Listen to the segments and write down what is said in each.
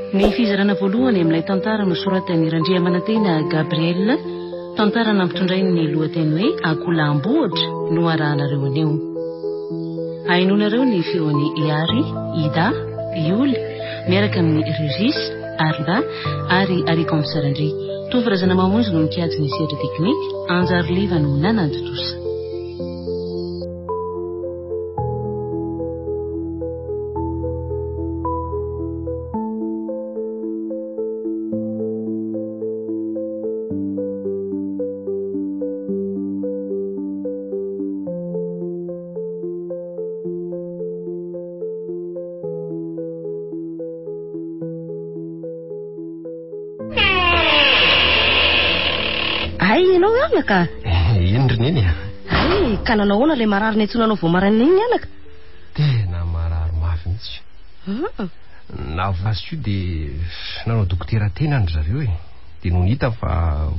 Ny fizarana voalohany amin'ilay tantara nosoratan'i Randriamanantena Gabriel, tantara nampitondrainy ny lohateny hoe Akoholahambohitra no arahanareo anio. Ahenoanareo ny feon'i Ihary, Ida, Ioly, miaraka amin'i Régis, Arda ary Arikomsa Randria. Tovo Razanamamonjy no mikajy ny sehatra teknika, Anjary Liva no nanantontosa. Hay ianao anaka? Eny ry neny a. Hay, ka nanao ahoana ilay marary niantsoana anao vao maraina iny anaka? Tena marary mafy mihitsy. Hmm. Nahavoa azy koa dia nanao dokotera tena ry zareo e. Dia nony hita fa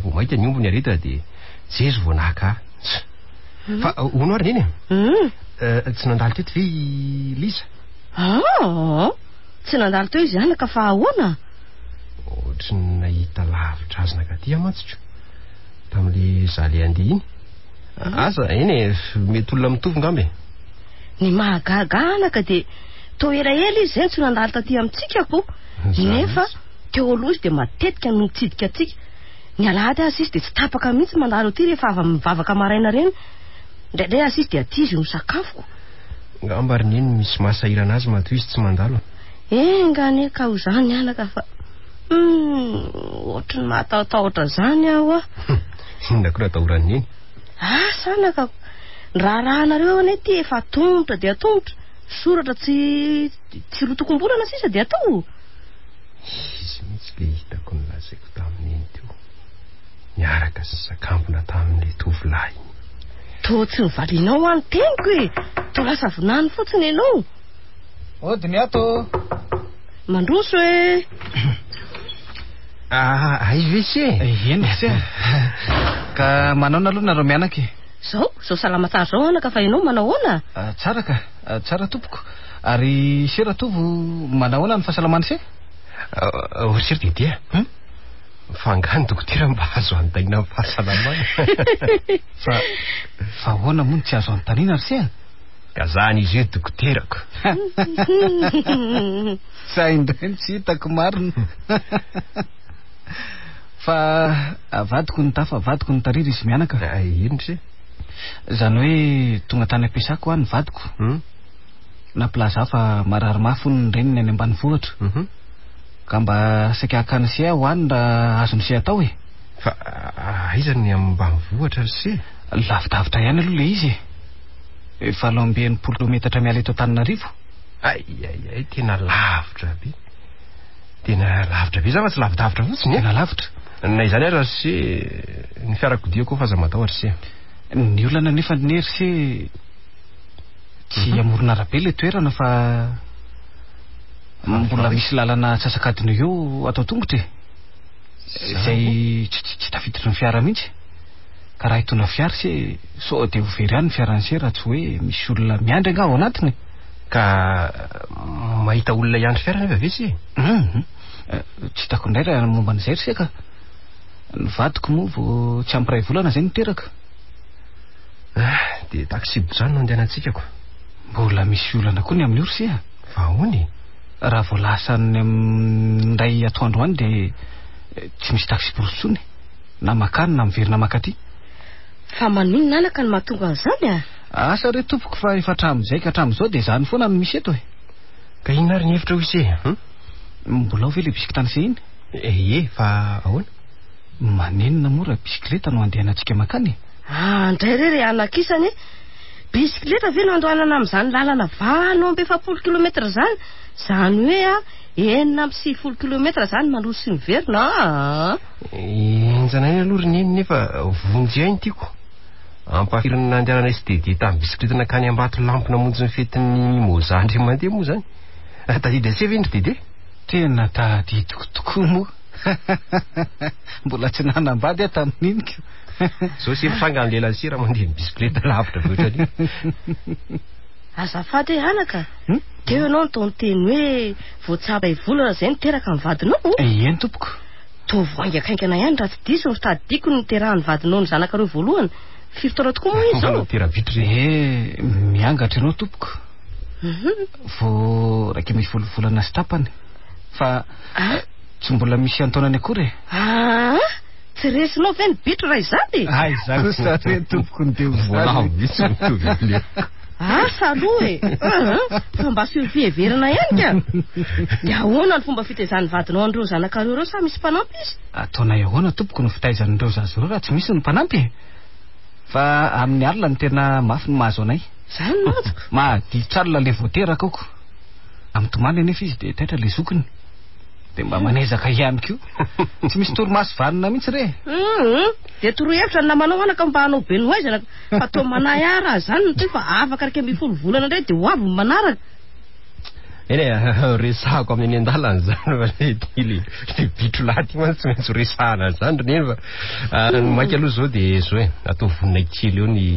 vao mainka nihombo ny aretina dia jezo vao naka ahy. Hmm. Fa hono ary neny a. Hmm. Eh, tsy nandalo teto ve i Lisa? Ah, tsy nandalo teo izy anaka fa ahoana? Ohatry ny nahita lavitra azy nankaty aho mantsy ko. Tamin'ilay za le handeha iny. Asa, eny e, mety olona mitovy ngamba e. Ny mahagaga anaka dia toa elaela izy izay no tsy nandalo taty amintsika ko. Izany Nefa mihitsy. teo aloha izy dia matetika no mitsidika antsika. Ny alahady aza izy dia tsy tapaka mihitsy mandalo aty rehefa avy mivavaka maraina ireny. Indraindray aza izy dia aty izy no misakafo ko. Ngamba ry neny misy mahasahirana azy matoa izy tsy mandalo. Enga anie ka ho izany anaka fa hum ohatry ny mahatahotahotra izany aho a. Inona koa no atahoran'i neny? Asa anaka, ny raharahanareo anie ity efa atomotra dia atomotra, soratra tsy tsy rotokom-bolana sisa dia atao. Izy mihitsy ilay hitako nolazaiko tamin'i neny teo, niaraka sy nisakambina tamin'ilay tovolahy iny. Toa tsy novalianao hoa ny teniko e! Toa lasa vinany fotsiny ianao. Ody ny ato. Mandroso e! Ah, aiza ve se? Eny se. Ka manaona aloha nareo mianaka e? Zao, zao salama tsara zao anaka fa ianao manao ahoana? Ah, tsara ka, ah, tsara tompoko. Ary se Ratovo, manao ahoana ny fahasalamany se? Ah, oh, se ry Dede a. Hmm? Fa angaha ny dokotera mba azo anontaniana ny fahasalamana? Fa, fa ahoana moa no tsy azo anontaniana ry se a? Ka zany izy io dokoterako. Zay indray no tsy hitako marina. Fa avadiko ny tafa, avadiko ny tariry izy mianaka. Ah, ino se? Zany hoe tonga tany am-piasako aho ny vadiko. Hmm? Nampilaza ahy fa marary mafy hono ny reniny any ambanivohitra. Mhm. Ka mba saika hakany se aho any raha azony se atao e. Fa aiza ny ambanivohitra ry se? Lavidavitra ihany aloha ilay izy e. 68 metatra miala eto Antananarivo. Ay ay ay, tena lavitra be. Tena lavitra be zany fa tsy lavidavitra fotsiny e. Tena lavitra. Na izany ary ry se, ny fiarakodia koa fa aza matahotra ry se. Ny olana anefa anie ry se, tsy amoron'arabe ilay toerana fa mbola misy lalana atsasak'adiny eo atao tongotra e. Izay tsy tafiditry ny fiara mihitsy. Ka raha hitondra fiara se, sao dia ho very any ny fiaran'i se raha tsy hoe misy olona miandry angaha ao anatiny? Ka mahita olona hiandry fiara nefa ve se? Hum, tsy hitako indray raha ny momba an'izay ry se ka. Ny vadiko moa vao tsy ampy iray volana izay no teraka. Ah, dia taxi-bus any no andehanantsika ko. Mbola misy olana koa ny amin'io ry se a. Fa ahoana e? Raha vao lasa any amin'ny indray atoandro any dia tsy misy taxi-brousse intsony. Na makany na miverina makaty. Fa maninona anaka no mahatonga an'izany a? Asa re tompoko fa efa hatramin'izay ka hatramin'izao dia izany foana no misy eto e. Ka inona ary ny hevitra hoy se? Hum? Mbola ao ve ilay bisikitany se iny? Ie, fa ahoana? Manenina moa raha bisikileta no andehanantsika makany e? Ah, ndray re ry anakisany e! Bisikileta ve no andohanana amin'izany lalana 48 kilometatra izany? Izany hoe a, 96 kilometatra izany mandroso sy miverina aa! Henjana aina aloha ry neny nefa vonjy ahy ny tiako. Ampahafirin'ny nandehanana SDD tamin'ny bisikileta nankany Ambatolampy namonjy ny fetin'ny Mimoza indray mandeha moa izany. Tadidy anse ve iny ry Dede? Tena tadidiko tokoa moa. Mbola tsy nanambady aho tamin'iny ko. Zao se mitranga ny lelan'i se raha mandeha ny bisikileta lavitra be ohatran'io. Azafady e anaka. Hmm? Teo ianao no toa niteny hoe vao tsara volana izay niteraka ny vadinao. Eny tompoko. Toa vao haingakaingana ihany raha tsy diso ny fitadidiako ny niterahan'ny vadinao ny zanakareo voalohany. Firy taona tokoa moa izy izao? Manao tera-bitro re. Eh, miangatra ianao tompoko. Mhm. Vao 11 volana sy tapany. Fa Ah? tsy mbola misy antaonany akory e. Ah, tsy resinao ve ny bitro raha izany? Ay, za kosa re tompoko ny dia Voalavo mihitsy mitovy amin'ilay. Asa aloha e. Ah, Fa mba asio fiheverana ihany ka. Dia ahoana ny fomba fitaizan'ny vadinao an'ireo zanakareo ireo sa misy mpanampy izy? Ataonay ahoana tompoko no fitaizan'ireo zaza ireo raha tsy misy ny mpanampy e? Fa amin'ny alina no tena mafy ny mahazo anay. Izany no azoko. Mahaditra alina le voateraka aoko. Amin'ny tomany anefa izy dia taitra le zokiny. Dia mba manezaka ihany koa. Tsy misy torimaso vanona mihitsy re. Mhm. Dia torohevitra ny namanao anaka mba hanao be noaizana fa toa manahy ahy raha izany no toy fa afaka 11 volana indray dia ho avy ny manaraka. Eny e, resahako amin'ny eny an-dalana izany fa le ty le le bitro lahy ty mantsy tsy maintsy ho resahana an'izany ry neny fa ah, ny maika aloha izao dia izao e, atao vonona kely eo ny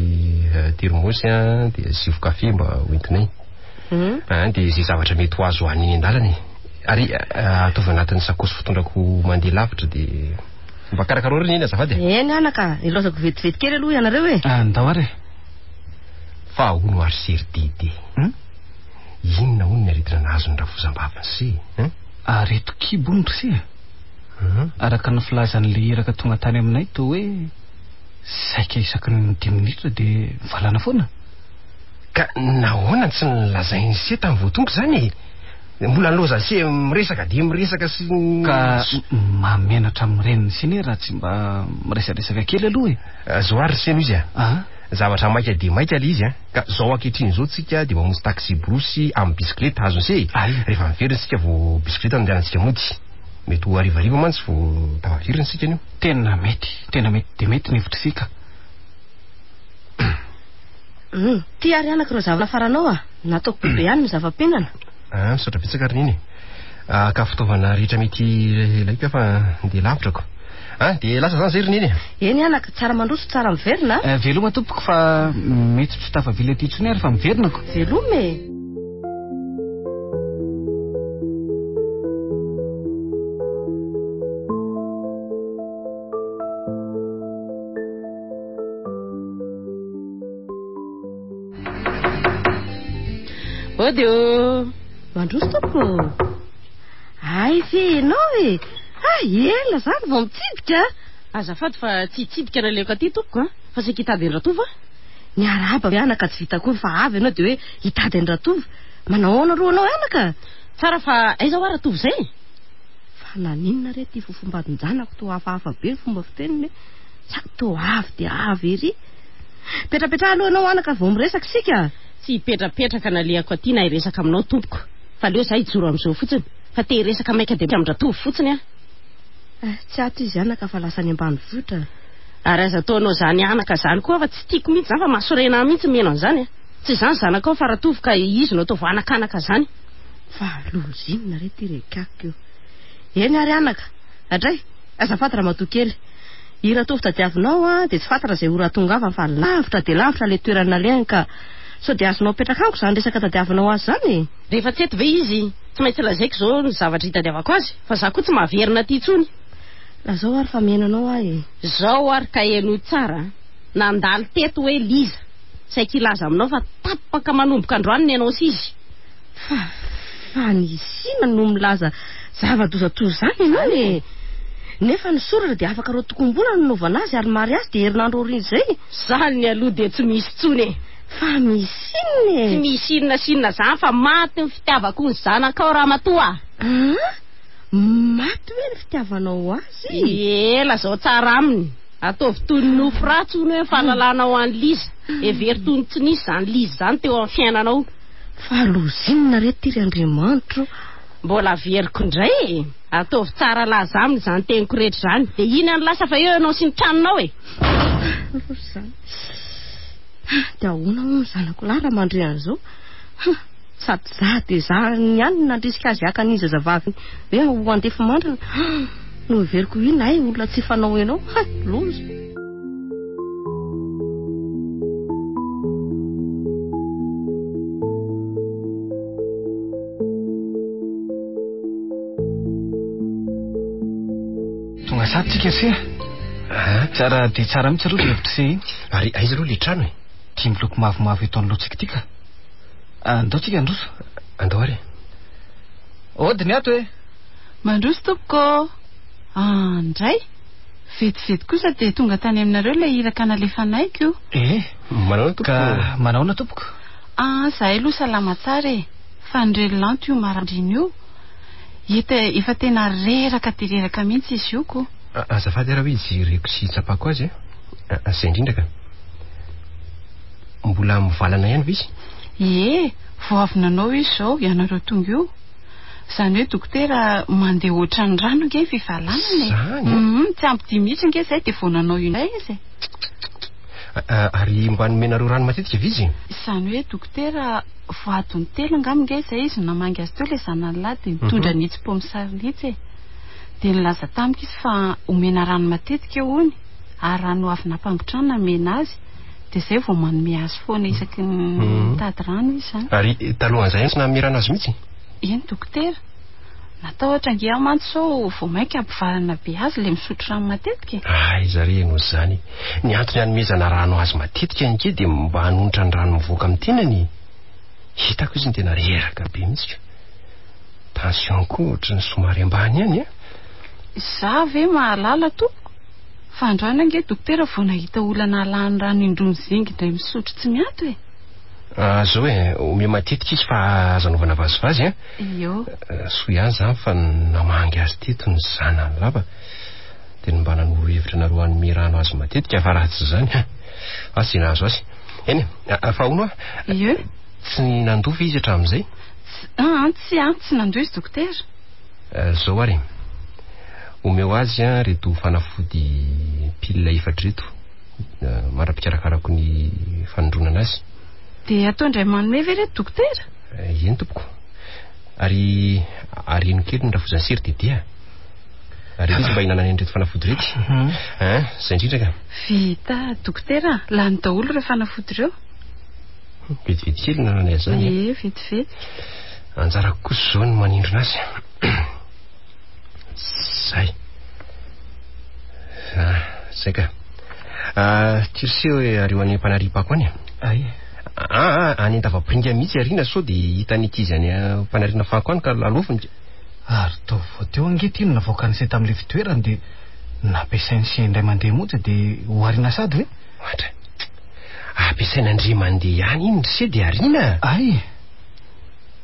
eh, termosy a, dia asivo kafe mba hoentinay. Mhm. Ah, dia izay zavatra mety ho azo hohanina eny an-dalana e. Ary ah, ataovy anatin'ny sakosy fitondrako mandeha lavitra dia mba karakarao ry neny azafady e. Eny anaka, ilaozako vetivety kely aloha ianareo e. Ah, ndao ary e. Fa hono ary sery dede. Hmm? Inona hono ny aretina nahazo ny rafozam-baviny sy? Hein? Areto kibo hono ry se. Mhm. Araka ny filazan'le iraka tonga tany aminay toa hoe saika isaky ny 5 minitra dia mivalana foana. Ka nahoana tsy nolazain'i se tamin'ny vao tonga izany e? Mbola nilaozan'i se miresaka dia miresaka sy Ka mahamenatra amin'ny reniny sy ne raha tsy mba miresadresaka kely aloha e. Ah, Zao ary ry seno izy a. Ah, Zavatra maika dia maika le izy a. Ka zao ankehitriny izao tsika dia mamonjy taxi brousse amin'ny bisikileta azony se. Ay. Rehefa miverina isika vao bisikileta no andehanantsika mody. Mety ho harivariva mantsy vao tafaverina isika anio. tena mety, tena mety dia mety ny hevitry sika. Mhm. Ty ary anaka ireo zavatra faranao a. Nataoko bebe ihany ny zava-pihinana. Ah, misaotra betsaka ry neny e. Ah, ka fitaovana rehetra mety ilaiko aho fa dia lavitra ko. Ah, dia lasa zany zay ry neny e. Eny anaka, tsara mandroso, tsara miverina. Eh, veloma tompoko fa mety tsy tafavily aty intsony ary fa miverina ko. Veloma e. Ody ô. Mandroso tompoko. Ay ve ianao e. Ah, ela zany vao mitsidika. Azafady fa tsy hitsidika naleoko aty tompoko a, fa saika hitady an-dRatovo a. Ny arahaba anaka tsy vita akory fa avy ianao dia hoe hitady an-dRatovo. Manao ahoana aloha anao anaka? Tsara fa aiza hoa Ratovo izay? Fa naninona re ty fofombadin-janako toa hafahafa be ny fomba fiteniny e? Sady toa avy dia avy ery. Petrapetraha aloha ianao anaka vao miresaka isika. Tsy hipetrapetraka nalehako aty na hiresaka aminao tompoko. Fa aleo za hijoro amin'izao fotsiny. Fa te hiresaka maika dia amin-dRatovo fotsiny aho. Eh, tsy ato izy anaka fa lasa any ambanivohitra. Ary aza ataonao izany anaka izany koa fa tsy tiako mihitsy izany fa mahasorena ahy mihitsy mihaino an'izany a. Tsy izany zanakao fa Ratovo ka izy no ataovy anakanaka izany. Fa loza inona re ty rekako io. Eny ary anaka. Adray, azafady ramatoa kely. I Ratovo tadiavinao a dia tsy fantatra izay ora hahatongavany fa lavitra dia lavitra ilay toerana nalehany ka sao dia azonao apetraka amiko izany resaka tadiavinao azy izany e? Rehefa tsy eto ve izy, tsy maintsy lazaiko izao ny zavatra hitadiavako azy fa za koa tsy mahaverina aty intsony. Lazao ary fa mihaino anao aho e. Zao ary ka henoy tsara a. Nandalo teto hoe Liza. Saika hilaza aminao fa tapaka manomboka androany ny anao sy izy. Fa fa nisy inona no milaza zava-doza toy izany ianao e? Nefa ny soratra dia afaka roa tokom-bolana no nanaovana azy ary ny mariazy dia herinandro aorian'izay. Zany aloha dia tsy misy intsony e. Fa misy inona e? Tsy misy inona sy inona zany fa maty ny fitiavako ny zanakao ramatoa. Ah? Maty hoe ny fitiavanao azy? Ela zao tsara aminy. Ataovy toy ny nofy ratsy hono hoe ny fahalalanao an'i Liza. Hevero toy ny tsy nisy izany Liza izany teo amin'ny fiainanao. Fa loza inona re ty ry Andriamanitro? Mbola averiko indray e. Ataovy tsara laza aminy izany teniko rehetra izany. Dia iny any lasa fa eo ianao sy ny tranonao e. Loza izany. Dia ahoana hono ny zanako lahy raha mandre an'izao? Sady za dia za ihany no nandrisika azy haka an'iny zazavavy iny hoe ho andefimandrina. Noheveriko inona ay olona tsy fanao ianao. Hay, loza. sady tsika se. Ah, Tsara dia tsara mihitsy aloha ilay hevitry se iny. Ary aiza aloha le trano e? Ity miloko mavomavo eto anoloantsika ity ka. Andao tsika handroso. Andao ary. Ody ny ato e. Mandroso tompoko. Andray. Vetivety kosa dia tonga tany aminareo ilay iraka nalefanay ko. Eh, Manaona tompoko? ka manaona tompoko? Ah, zahay aloha salama tsara e. Fa ny renilanto io maraindrina io. Hita efa tena reraka dia reraka mihitsy izy io ko. Azafady ary hoe jereko sy tsapako azy e. Izay indrindra ka. Mbola mivalana ihany ve izy? Ie, vao avy nanao izy izao, ianareo tonga io. Izany hoe dokotera mandeha ohatran'ny rano ange ny fivalanana e. Zany? Tsy ampy dimy minitra ange izay dia vao nanao io indray izy e. Ary mba nomenareo rano matetika ve izy? Izany hoe dokotera vao adiny telo angamba ange izay izy no namangy azy teo ilay zanany lahy dia nitondra an'itsy paomisary itsy e. Dia nilaza tamiko izy fa omena rano matetika hono ary rano avy nampangotrahana nomena azy. Dia izay vao manome azy foana isaky ny mitady rano izy izany. Ary talohan'izay tsy nanome rano azy mihitsy? Eny dokotera. Natahotra ange aho mantsy sao vao mainka hampivalana be azy ilay misotro rano matetika e. Aiza re ianao izany. Ny antony hanomezana rano azy matetika ange dia mba hanonitra ny rano mivoaka amin'ny tenany. Hitako izy no tena reraka be mihitsy ka. Tension koa ohatran'ny somary ambany ihany a. Izaho ve mahalala tompoko? Fa androany ange dokotera vao nahita olana alahany rano indroa mizinga indray misotro tsy miato e. Ah, zao e, omeo matetika izy fa aza anaovana vazivazy a. Io. Soa ihany izany fa namangy azy teto ny zanany lava. Dia ny mba nanoro hevitra anareo hanome rano azy matetika fa raha tsy izany asa izay nahazo azy. Eny e, fa hono aho. Ie. Tsy nandoa ve izy hatramin'izay? Tsy, ah, tsy nandoa izy dokotera. Zao ary e. Omeo azy ireto fanafody pilina efatra ireto mandra-pikarakarako ny fanindronana azy. Dia atao indray manome ve ireto dokotera? Eny tompoko. Ary areno kely ny rafozan'i Sery Dédé a. Ary izy mba hihinanany an'ireto fanafody ireto. Hein, izay indrindra ka. Vita dokotera, lany daholo ireo fanafody ireo. Vetivety kely no nananay azy izany. Ie, vetivety. Anjarako kosa izao ny manindrona azy. Zay. Ah, zay ka. Ah, Tirse hoe ary ho any am-panariam-pako any. Ay. Ah, ah, any an-davapiringa mihitsy ariana sao dia hitan'ny ankizy any am-panariana fako any ka lalofiny. Ary tao vao teo ange ity no navoakan'ny se tamin'ilay fitoerany dia nampiasain'ny se indray mandeha monja dia ho ariana sady ve? Ohatra. Ampiasaina indray mandeha ihany iny ry se dia ariana. Ay.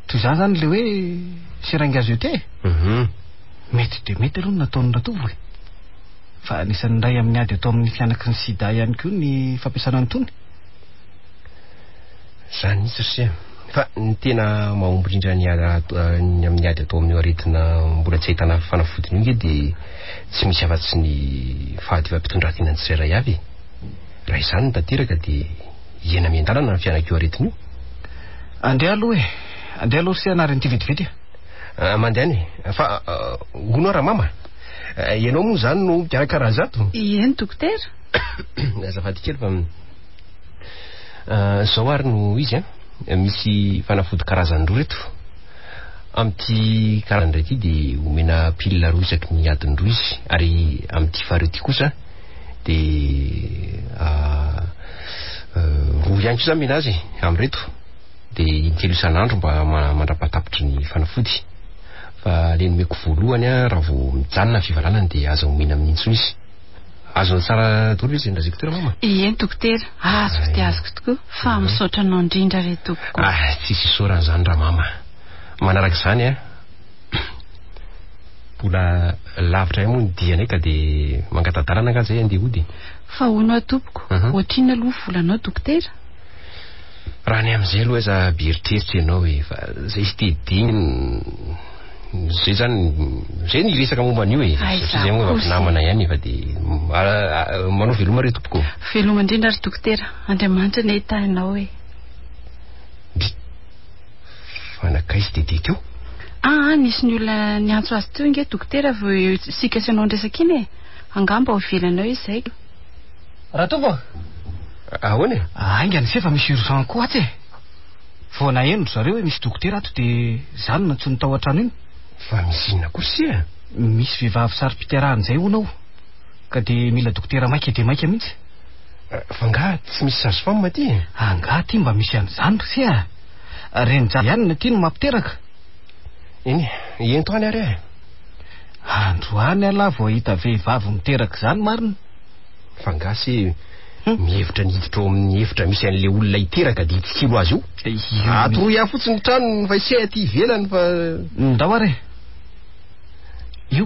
Toy izany izany ilay hoe seringue à jeter. Mety dia mety aloha ny nataon'ny Ratovo e. Fa anisan'ny iray amin'ny ady atao amin'ny fihanaky ny sida ihany koa ny fampiasana an'itony. Izany mihitsy ry se. Fa ny tena mahomby indrindra ny ny amin'ny ady atao amin'io aretina mbola tsy ahitana fanafodiny io nge dia tsy misy afa-tsy ny fahadiovam-pitondran-tenan'ny tsirairay avy e. Raha izany no tanteraka dia hiaina miandalana ny fihanak'io aretina io. Andeha aloha e. Andeha aloha ry se hanary an'ity vetivety e. Ah, mandehana e. Fa hono aho Ramama. Ianao moa izany no mikarakara azy ato? Eny dokotera. Azafady kely fa izao ary no izy an. Misy fanafody karazany roa ireto. Amin'ity karazany iray ity dia omena pilina roa isaky ny adiny roa izy. Ary amin'ity faharoa ity kosa dia roa ihany koa izany omena azy amin'ireto. Dia intelo isan'andro mba mandra-pahatapitry ny fanafody. Fa ilay nomeko voalohany an, raha vao mijanona ny fivalanany dia aza omena amin'iny intsony izy. Azonao tsara daholo ve izay nolazaiko teo Ramama? Eny dokotera, azoko dia azoko tokoa. Fa misaotra anao indrindra re tompoko. Ah, tsisy isaorana izany Ramama. Manaraka izany an, mbola lavitra ihany moa ny dianay ka dia mangata-dalana angaha izay handeha hody. Fa hono aho tompoko, ohatrinona aloha ny volanao dokotera? Raha ny amin'izay aloha aza be eritreritra ianao e, fa izay sy te dimy izay zany, izay ny resaka momba an'io e. Aiza Satria izay moa efa kosa e. mpinamana ihany fa dia manao veloma re tompoko. Veloma indrindra ry dokotera, Andriamanitra anie hitahy anao e. Mby, fa nankaiza Dédé teo? Ah, nisy ny olona niantso azy teo ange dokotera vao isika sy ianao niresaka iny e. Angamba ao ivelany ao izy izay. Ratovo! Ahoana e? Haingana se fa misy urgent koa atsy e. Vao naheno ry zareo hoe misy dokotera ato dia za no nantsoiny tao an-trano iny. Fa misy inona koa se a? Misy vehivavy saro-piterahana izay hono ao. Ka dia mila dokotera maika dia maika mihitsy. Fa angaha tsy misy sage femme aty e? Angaha aty mba misy an'izany ry se a! Renin-jaza ihany ny aty no mampiteraka. Eny e, ento any ary e! Androany alah vao hahita vehivavy miteraka izany marina. Fa angaha se mihevitra ny hiditra ao amin'ny efitra misy an'ilay olona hiteraka dia hitsikilo azy io? Atoroy ahy fotsiny ny tranony fa ise aty ivelany fa... Ndao ary e! Io,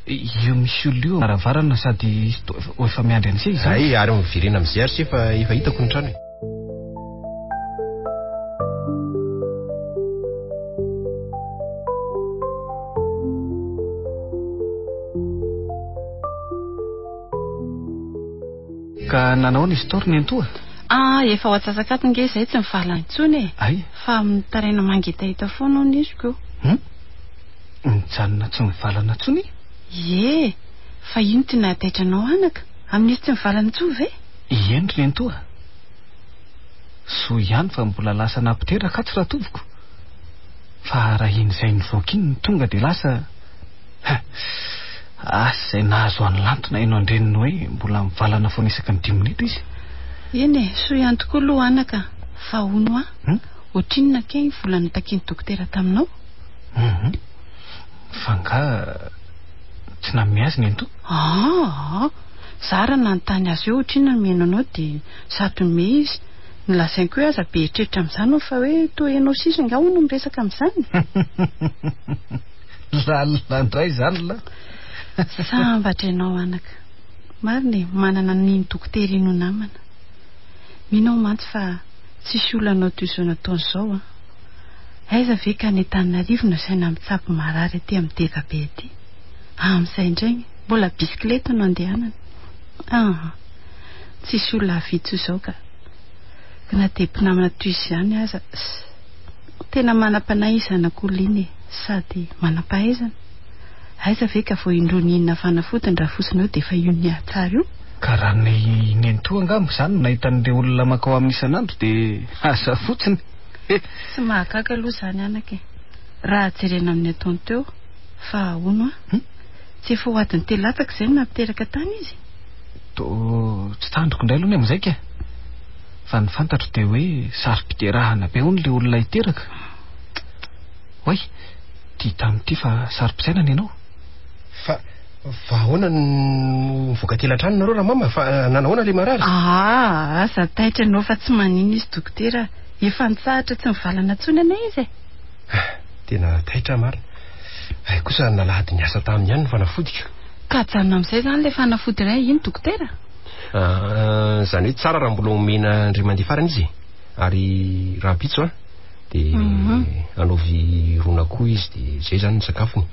io misy olona io am-baravarana sady izy toa efa miandry an'ise izany. Hay, ary miverena amin'izay ary se fa efa hitako ny trano e. Ka nanao ny story nentoa? Ah, efa ho atsasak'ato nge izay tsy mivalana intsony e. Ay. Fa mitaraina mangetaheta foana hono izy ko. Hum? Mijanona tsy mivalana intsony? Ie, fa ino ty nahataitra anao anaka? Amin'izy tsy mivalana intsony ve? Ieny ry nentoa. Soa ihany fa mbola lasa nampiteraka atsy ratovoko. Fa raha iny izay nivoaka iny no tonga dia lasa ha! Asa izay nahazo an'i Lanto naheno an-dreniny hoe mbola mivalana foana isaky ny dimy minitra izy. Eny e, soa ihany tokoa aloha anaka, fa hono hoa, Hum? ohatrinona kay ny vola notakian'ny dokotera taminao? Hum, fa angaha tsy nanome azy nenitoa? Aa! Za raha nanontany azy hoe ohatrinona no omena anao dia sady nome izy. Nolazainy koa hoe aza be eritreritra amin'izany hono fa hoe toa ianao sisa angaha hono no miresaka amin'izany? Lalina indray izany lah. Sambatra ianao anaka. Marina e, manana an'iny dokotera iny ho namana. Mino aho mantsy fa tsisy olona hanao toy izao nataony izao an. Aiza ve ka any Antananarivo no asaina mitsabo marary aty amin'ny DKB aty. Amin'izay indray, mbola bisikileta no andehanana. Aa! Tsisy olona hahavita toy izao ka. Ka na dia mpinamana toy izany aza, tena manam-panahy iny zanak'olona iny e, sady manam-pahaizana. Aiza ve ka vao indroa nihinana fanafody ny rafosiny eo dia efa io nihatsara io? Ka raha ny nenitoa angamba izany no nahita an'ireo olona mankao aminy isan'andro dia asa fotsiny e! Tsy mahagaga aloha izany anaka e! Raha jerena amin'ny ataony teo, fa hono an! Tsy efa ho adiny telo latsaka izay no nampiteraka tany izy? Toa tsy tandriko indray aloha ny amin'izay ka! Fa ny fantatro dia hoe saro-piterahana be hono ilay olona hiteraka. Oay! Ity tany ity fa saro-pisainana ianao. Fa fa ahoana no nivoaka kely hatrany nareo ramama? Fa nanahoana ilay marary? Aa, aza taitra ianao fa tsy maninona izy dokotera. Efa nitsahatra tsy nivalana intsony anie izy e. Tena taitra aho marina. Hay kosa nalahady niasa taminy ihany ny fanafodiko. Ka ajanona amin'izay izany ilay fanafody iray iny dokotera? Ah, izany hoe tsara raha mbola omena indray mandeha farany izy e. Ary rahampitso an, dia anaovy ron'akoho izy dia izay izany ny sakafony.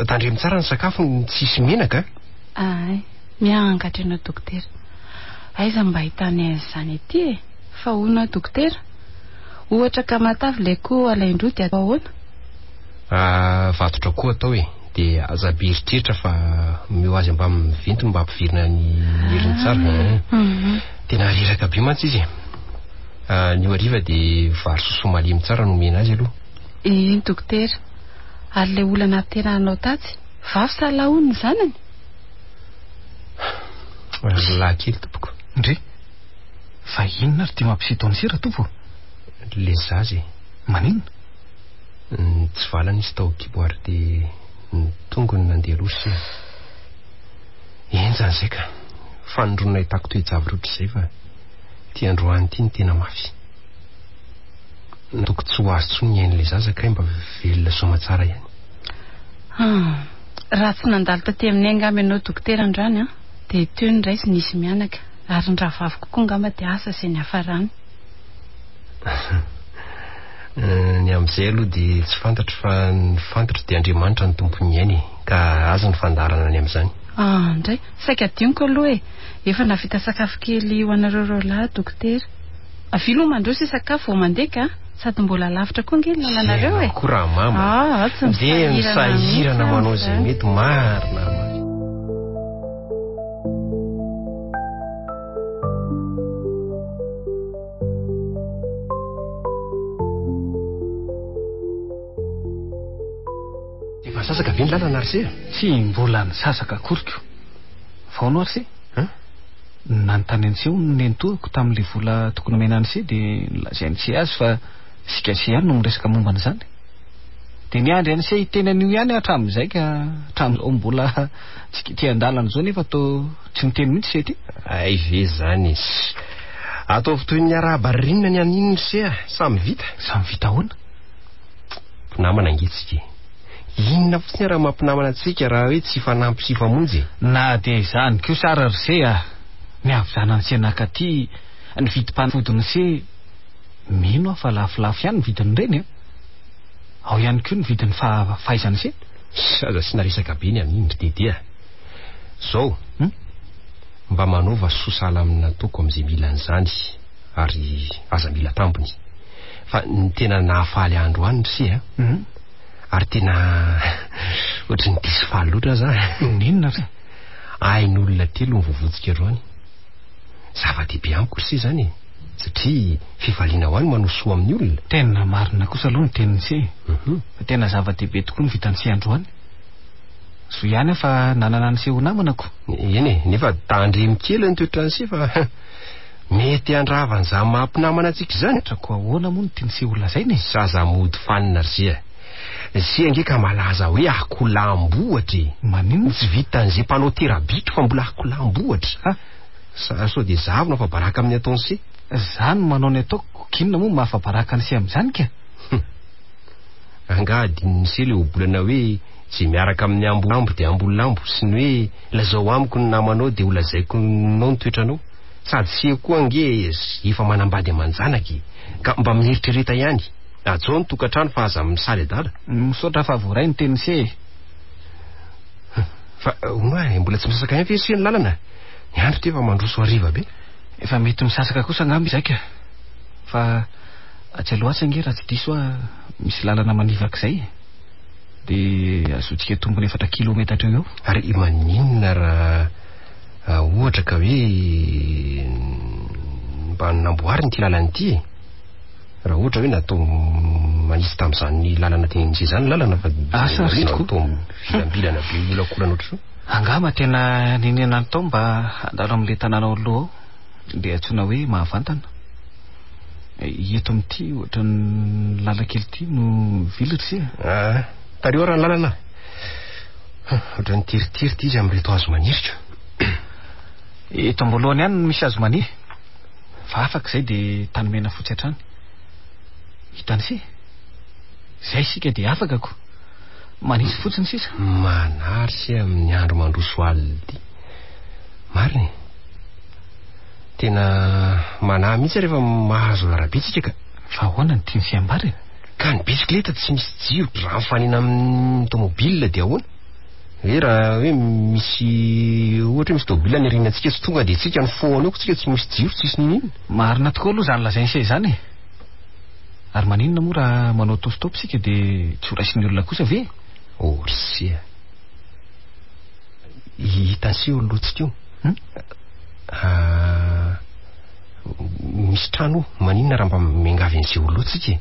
Tandremo tsara ny sakafony tsisy menaka an. Ay, miangatra ianao dokotera. Aiza mba ahitany an'izany aty e? Fa hono aho dokotera, ohatra ka matavy ilay akoho alain-droa dia atao ahoana? Ah, vatotra koa atao e. Dia aza be eritreritra fa omeo azy mbamin'ny ventiny mba hampiverina ny heriny tsara. Tena reraka be mantsy izy e. Anio hariva dia vary sosoa malemy tsara no omena azy aloha. Eny dokotera. Ary ilay olana naterahanao tatsy, vavy sa lahy hono ny zanany? Lahy kely tompoko. Ndry! Fa inona ary ity mampisento an'i sera tompoko? Ilay zaza e. Maninona? Nitsivalana izy tao an-kibo ary dia ny tongony nandeha aloha sisa. Henjana izay ka. Fanindroany nahitako toe-javatra ohatr'izay fa ity androany ity no tena mafy. Nataoko tsy ho azo intsony ny ain'ilay zaza kay mba velona soamatsara ihany. Hum, raha tsy nandalo taty aminay angamba ianao dokotera androany an, dia teo ny ray sy ny izy mianaka, ary ny rahavaviko koa angamba dia asa izay niafarany. Ny amin'izay aloha dia tsy fantatro fa ny fantatro dia Andriamanitra no tompon'ny aina e, ka azy ny fandaharana ny amin'izany. Ah, ndray, saika adinoko aloha e, efa nahavita sakafo kely ho anareo roalahy dokotera. Avia aloha mandroso hisakafo vao mandeha ka, sady mbola lavitra koa ange ny lalanareo e. Ianao koa ramama. Ah, tsy Dia misahirana misahirana manao izay mihitsy mety marina marina. Efa nisasaka ve ny lalana ry se? Tsy mbola nisasaka akory ko. Fa ahoana ary se? Hein? Nanontany an'i Se hono ny nenitoako tamin'ilay vola tokony omena an'i Se dia nolazain'i Se azy fa isika Se ihany no miresaka momba an'izany. Dia niandry an'i Se hiteny an'io ihany aho hatramin'izay ka hatramin'izao mbola tsika ety an-dalana izao nefa toa tsy miteny mihitsy Se ity. Hay ve izany e. Ataovy toy ny arahaba ririnina ny an'iny ry Se a. Samy vita. Samy vita ahoana? Mpinamana ange tsika e. Inona fotsiny ary mampinamana antsika raha hoe tsy hifanampy sy hifamonjy e? Na dia izany kosa ary ry Se a! Ny havizanan'i Se nakaty, ny vidim-panafodin'i Se, mino aho fa lafolafo ihany ny vidin'ireny a! Ao ihany koa ny vidin'ny fahaizan'i Se. Aza asiana resaka be ny amin'iny ry Dede a! Zao, mba manaova soa sahala amin'ny nataoko amin'izay mila an'izany ary aza mila tambiny. Fa ny tena nahafaly ahy androany ry Se a! Ary tena ohatry ny diso faly loatra aza aho. N'inona re? Ain'olona telo no voavonjika androany. Zava-dehibe amiko ry se izany e. Satria fifaliana ho ahy ny manao soa amin'ny olona. Tena marina kosa aloha ny tenin'i se e. Fa tena zava-dehibe tokoa ny vitan'i se androany. Zo ihany aho fa nanana an'i se ho namana ko. Eny e, nefa tandremo kely ny toetran'i se fa mety handrava an'izany maha mpinamana antsika izany. Ko ahoana moa no tian'i se ho lazaina e? Zaza mody fanina ry se a. Ze ange ka malaza hoe akolambohatra e. Maninona? Tsy vitan'ze mpanao tera-bitro fa mbola akolambohatra. Ha? Sa sao dia zavona fa baraka amin'ny ataon'i se? Za no manao ny ataoko, k'inona moa maha afa-baraka an'i se amin'izany ka? Hum. Angaha adinon'i se le ohabolana hoe ze miaraka amin'ny ambo lambo dia ambo lambo sy ny hoe lazao amiko ny namanao dia ho lazaiko nao ny toetranao? Sady se koa ange efa manambady aman-janaka e. Ka mba mieritrereta ihany. Hajao ny tokantrano fa aza misary adala. Misaotra fa voaray ny tenin'i se e. Fa hono aho, mbola tsy misasaka ihany ve se ny lalana? Ny andro ity efa mandroso hariva be. Efa mety misasaka kosa angamba izay ka. Fa atsy aloha atsy ange raha tsy diso aho misy lalana manivaka izay e. Dia azontsika tombony efatra kilometatra eo eo. Ary maninona raha ohatra ka hoe mba namboarina ity lalana ity e? Raha ohatra hoe natao manitsy tamin'izany lalana teny Anjia izany ny lalana fa Asa ry tokoa. natao mivilambilana be miolakolana ohatr'izao. Angamba tena niniana natao mba handalo amin'ilay tanàna ao aloha ao, ilay antsoina hoe Mahavantana. Eto amin'ity ohatran'ny lalan-kely ity no mivily ry se. Ah, tariho ary ny lalana. Ohatran'ny teritery ity izy amin'ireto hazo maniry ko. Eto am-boalohany ihany no misy hazo maniry. Fa afaka izay dia tany mena fotsy hatrany. Hitan'i se? Izay isika dia afaka ko. Manitsy fotsiny sisa. Manary se amin'ny andro mandroso alina ity. Marina e. Tena manahy mihitsy rehefa mahazo arabe tsika ka. Fa ahoana no tian'i se ambara e? Ka ny bisikileta tsy misy jiro raha mifanena amin'ny tomobile dia ahoana? Hoe raha hoe misy ohatra hoe misy tomobile any aorianantsika tsy tonga dia tsika ny foana eo tsika tsy misy jiro tsisy n'inon'inona. Marina tokoa aloha izany lazain'i se izany e. Ary maninona moa raha manao auto-stop isika dia tsy ho raisin'ny olona kosa ve? Oh ry se a. Hitan'i se eo alohantsika eo. Hmm? Ah, misy trano io, maninona raha mba miangavy an'izay olona eo tsika e?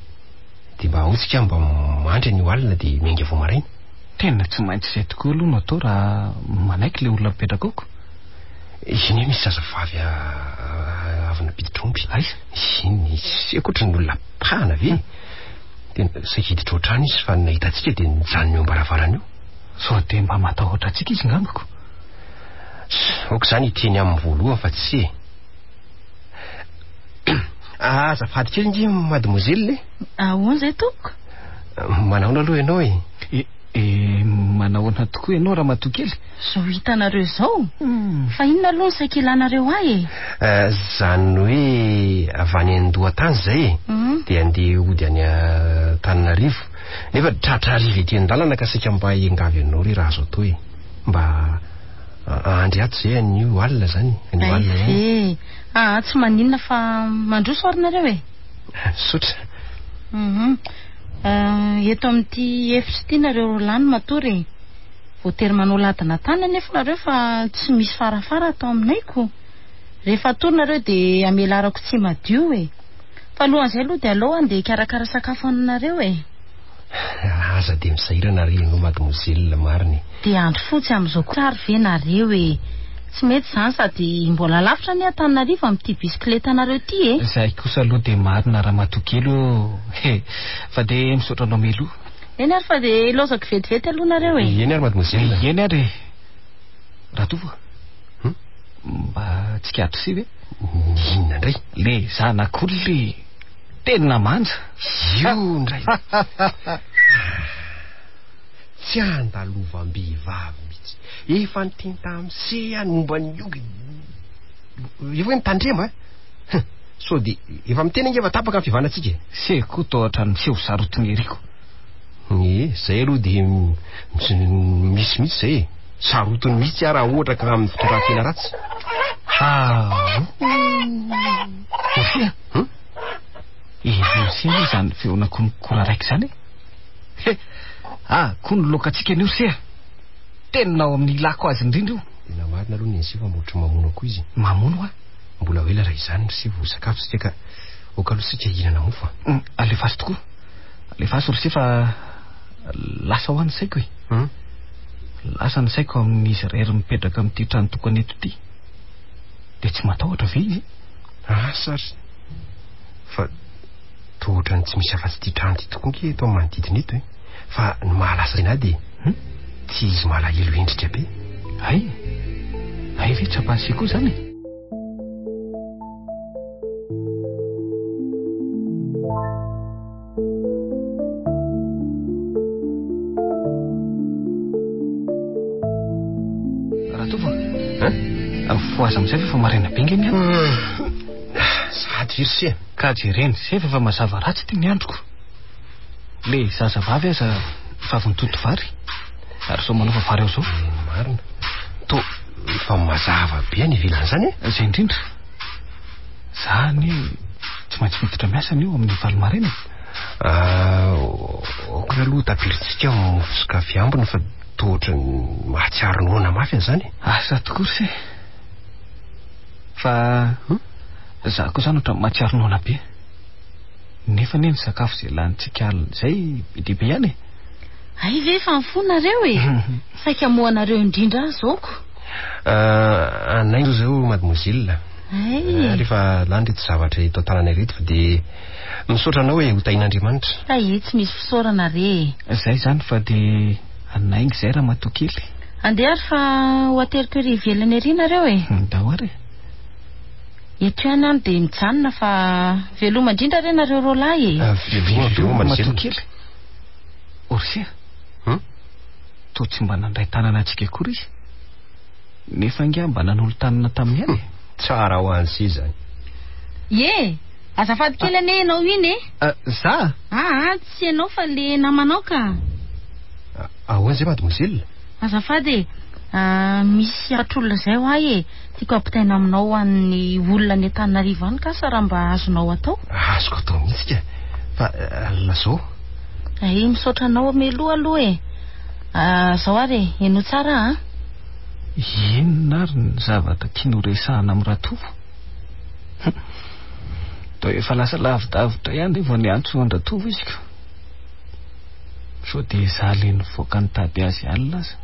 Dia mba ao tsika mba mandry an'io alina dia miainga vao maraina. Tena tsy maintsy izay tokoa aloha no atao raha manaiky ilay olona mipetraka ao ko. Iny hoe misy zazavavy avy nampiditra omby. Aiza? Iny, tsy haiko ohatry ny olona pahana ve? Tena saika hiditra ao an-trano izy fa ny nahita antsika dia nijanona eo am-baravarana eo. Sao dia mba matahotra antsika izy ngamba ko. Aoka izany hiteny aminy voalohany fa tsy e. Azafady kely nge mademoiselle e. Ahoana izay tompoko? Manahoana aloha ianao e? E, e, manahoana tokoa ianao ramatoa kely? Izao hitanareo izao? Fa inona aloha no saika ilanareo ahy e? Izany hoe avy any an-dohatany izay e, dia andeha hody any Antananarivo. Nefa tratra hariva ety an-dalana ka saika mba hiangavy anao re raha azo atao e. Mba andry ato izay anio alina izany, anio alina ihany. Hay ve? Aa, tsy maninona fa mandroso ary nareo e. Misaotra. Hum. Eto amin'ity efitra ity nareo roalahy no matory e. Voatery manao ladina tany anefa nareo fa tsy misy farafara ato aminay ko. Rehefa hatory nareo dia amelarako tsy madio e. Fa alohan'izay aloha dia aleo handeha hikarakara sakafo anareo e. Aza dia misahirana ry ianao mademoiselle marina e. Dia andry fotsy amin'izao koa ary ve nareo e. Tsy mety izany sady mbola lavitra anie Antananarivo amin'ity bisikiletanareo ity e. Izay kosa aloha dia marina ramatoa kely ô. He, fa dia misaotra anao mialoha. Eny ary fa dia ilaozako vetivety aloha nareo e. Eny ary mademoiselle. Eny ary e. Ratovo a. Hum? Mba tsikaritra sy ve? Inona indray? Le zanak'olona e. Tena manja. Io indray. Tsy andalovam-behivavy mihitsy. Efa niteny tamin'i se aho ny momba ny ioga. Efa hoe mitandrema a. Hum, Sao dia efa miteny ange fa tapaka ny fihavanantsika e. Se koa toa ohatran'ny miseho sarotiny ery ko. Ie, zay aloha dia misy mihitsy zay e. Sarotiny mihitsy aho raha ohatra ka amin'ny fitondran-tena ratsy. Ah, Orfia. Hum? Evolution izany feon'akoho mikoraraika izany e. He! Ah, koa ny lokantsika anio se a! Tena ao amin'ny ilako azy indrindra io. Tena marina aloha ny an'i fa mbola mamono akoho izy. Mamono a? Mbola ho ela raha izany ry se vao hisakafo isika ka aoka aloha isika hihinana mofo a. Mm, alefaso tokoa. Alefaso ry se fa lasa ho any saiko e. Hmm? Lasa ny saiko amin'izy irery mipetraka amin'ity trano tokana eto ity. Dia tsy matahotra ve izy? Asa ary. Fa toa ohatran'ny tsy misy afa-tsy ity trano ity tokoa nge eto amin'ny manodidina eto e. Fa ny mahalasa aina ahy dia tsy izy malahelo endrika be. Hay! Hay ve tsapan'i se koa izany e? Ratovo a! Mifohaza amin'izay fa efa maraina be nge ny andro. Sahady ve ry se? Ka jereny se fa efa mazava ratsy ity ny androko. Le zazavavy aza efa avy nitoto vary. Ary sao manova vary ao izao. Marina. Toa efa mazava be any ivelany izany e? Izay indrindra. Za anie tsy maintsy miditra miasa anio amin'ny valo maraina e. Ah, aoka aloha tapirintsika mofo sy kafe ambiny fa toa ohatran'ny mahatsiaro noana mafy an'izany e. Asa tokoa ry se. Fa za koa izany ohatran'ny mahatsiaro noana be. Nefa anie ny sakafo izay lanintsika alina izay be dia be ihany e. Hay ve efa nifoha nareo e? Saika hamoha anareo indrindra aho zaoko. Ah, anay izao mademoiselle. Hay. Ary efa lany ireto zavatra eto an-tanana ireto fa dia misaotra anao e, ho tahian'Andriamanitra. Hay, tsy misy fisaorana re e. Izay izany fa dia hanainga izay ramatoa kely. Andeha ary fa ho ateriko ery ivelany ery nareo e. Ndao ary e. Eto ihany aho dia mijanona fa veloma indrindra re nareo roalahy e. Ah, veloma, veloma ramatoa kely. Orsia. Hum? Toa tsy mba nandray tanana antsika akory izy. Nefa angaha mba nanolo-tanana taminy ihany e. Tsara ho an'i se izany. Ie! Azafady kely anie ianao iny e. Za? Aa, tsy ianao fa le namanao ka. Ahoana izay mademoiselle? Azafady e. Misy hafatr'olona izay ho ahy e. Tiako hampitaina aminao ho an'ny olona any Antananarivo any kasa raha mba azonao atao. Azoko atao mihitsy ka. Fa lazao. Ay, misaotra anao mialoha aloha e. Zao ary e, henoy tsara a. Inona ary ny zavatra tiany ho resahana amin'i Ratovo? Toa efa lasa lavidavitra ihany ve vao niantso an-dRatovo izy ko? Sao dia izaho ilay nivoaka nitady azy alina aza?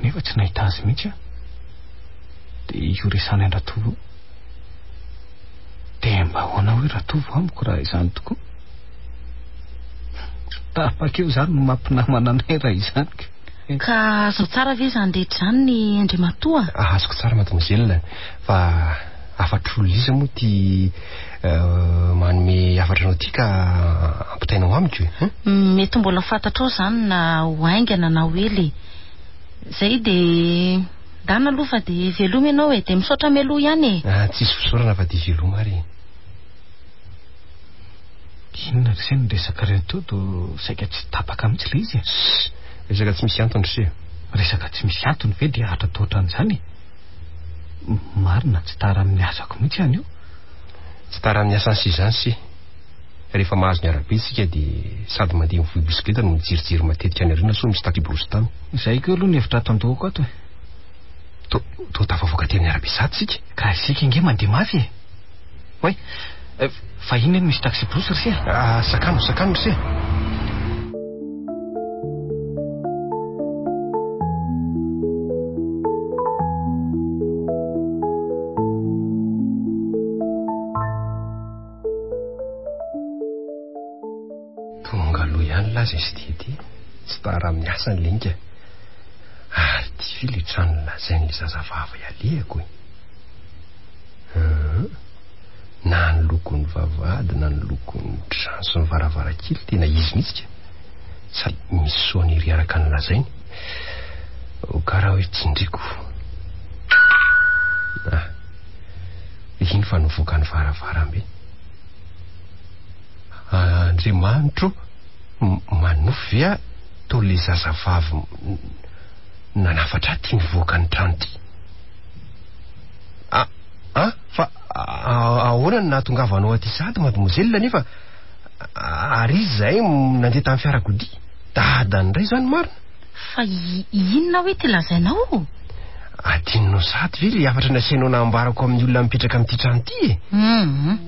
Nefa tsy nahita azy mihitsy aho. Dia io resahany an-dRatovo io. Dia mba ahoana hoy Ratovo amiko raha izany tokoa? Tapaka eo izany no mampinamana anay raha izany ka. Ka azonao tsara ve izany rehetra izany ny Andriamatoa? Azoko tsara mademoiselle, fa hafatr'olona iza moa ity manome hafatra anao ity ka ampitainao amiko e? Hein? Mety mbola fantatrao izany na ho haingana na ho ela e. Izay dia ndana aloha fa dia veloma ianao e, dia misaotra mialoha ihany e. Ah, tsisy fisaorana fa dia veloma ary e. Inona ry se ny resakareo teo toa saika tsy tapaka mihitsy ilay izy e? Sss! Resaka tsy misy antony ry se. Resaka tsy misy antony ve dia hatra toa ohatran'izany e? Marina tsy tara amin'ny asako mihitsy anio. Tsy tara amin'ny asany sy izany se. Rehefa mahazo ny arabe isika dia sady mandeha mivoy bisikileta no mijerijery matetika any aoriana sao misy taksiborosy tany. Izay koa aloha ny hevitra ato an-dohako ato e. Toa toa tafavoaka aty amin'ny arabe sady isika. Ka isika ange mandeha mafy e. Oay, fa iny anie misy taksiborosy ry se a. Ah, sakano, sakano ry se. Tonga aloha ihany laza izy ity ity. Tsy tara amin'ny asany le inga. Ary ty ve le trano lazain'le zazavavy alehako e? Hum. Na ny lokon'ny vavahady na ny lokon'ny trano sy ny varavarankely tena izy mihitsy ka. Sady misy sonnerie araka ny lazainy. Ho karaha hoe tsindriko. Ah. Iny fa nivoaka ny varavarambe. Andriamanitro o, manofy ve aho toa ilay zazavavy nanafatra ahy ity nivoaka ny trano ity? Ah, ah, fa ahoana no nahatongavanao aty sahady mademoiselle nefa ary izy izahay nandeha tamin'ny fiarakodia? Dadany indray izany marina. Fa inona hoe ity lazainao? Adinonao sahady ve ilay hafatra nasainao nambarako amin'ny olona mipetraka amin'ity trano ity e? Hum.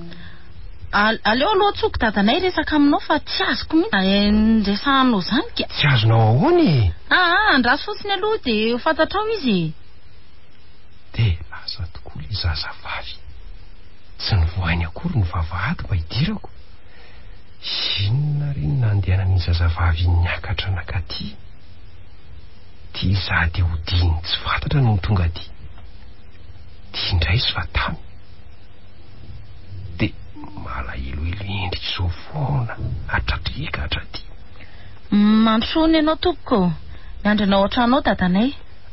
Aleo aloha antsoiko dadanay hiresaka aminao fa tsy azoko mihitsy ny resahanao izany ka. Tsy azonao ahoana e? Aa, andraso fotsiny aloha dia ho fantatrao izy e. Dia lasa tokoa ilay zazavavy. Tsy novohainy akory ny vavahady mba hidirako. Inona re no nandehanan'iny zazavavy iny niakatra nankaty? Ty izaho dia hodiany tsy fantatra no tonga aty. Ty indray izy fa tamy. Dia malahelohelo endrika izao foana hatraty ka hatraty. Mandrosoa ianao tompoko ô. Miandry anao ao an-trano ao dadanay.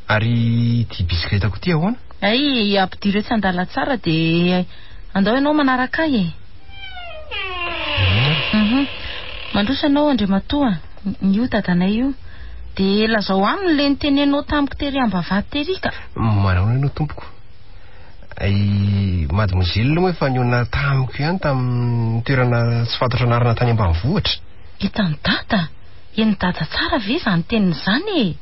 Ary ity bisikletako ity ahoana? Hay, ampidiro etsy an-dalantsara dia andao ianao manaraka ahy e. Mhm. Mandroso ianao Andriamatoa, io dadanay io. Dia lazao aminy ilay nitenenao tamiko tery am-bavahady tery ka. Manahoana ianao tompoko? I mademoiselle moa efa nihaona tamiko ihany tamin'ny toerana tsy fantatro anarana tany ambanivohitra. Hitan'i dada? Henon'i dada tsara ve izany teniny izany e?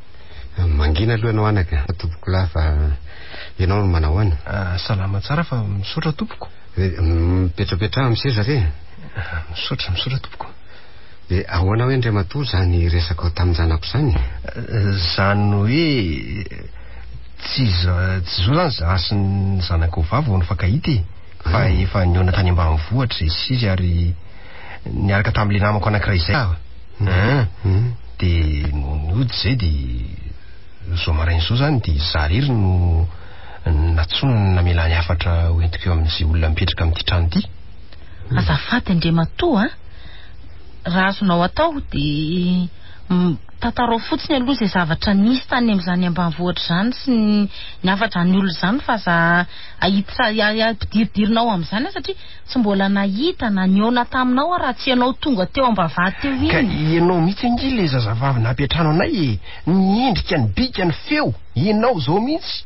Mangina aloha ianao anaka, tompokolahy fa ianao no manahoana? Ah, salama tsara fa misaotra tompoko. Eh, mipetrapetraha amin'ny seza re. Ah, misaotra, misaotra tompoko. Eh, ahoana hoe Andriamatoa izany resakao tamin-janako izany? Eh, izany hoe tsy tsy zo zany za sy ny zanakao vavy vao nifankahita e. Fa ah. efa nihaona tany ambanivohitra izy sy izy ary niaraka tamin'ilay namako anankiray izay aho. Hmm. Ah. Hmm. Dia nody izay dia zao maraina izao zany dia za irery no Nantsoiny namela ny hafatra ho entiko eo amin'izay olona mipetraka amin'ity trano ity. Azafady Andriamatoa a! Raha azonao atao dia tantarao fotsiny aloha izay zavatra nisy tany amin'izany ambanivohitra izany sy ny hafatra any olona izany fa aza ahiditra ampidiridirinao amin'izany aho satria tsy mbola nahita na nihaona taminao aho raha tsy ianao tonga teo ambavahady teo iny. Ka ianao mihitsy ange ilay zazavavy nampiantrano anay e! Ny endrika, ny bika, ny feo! Ianao izao mihitsy.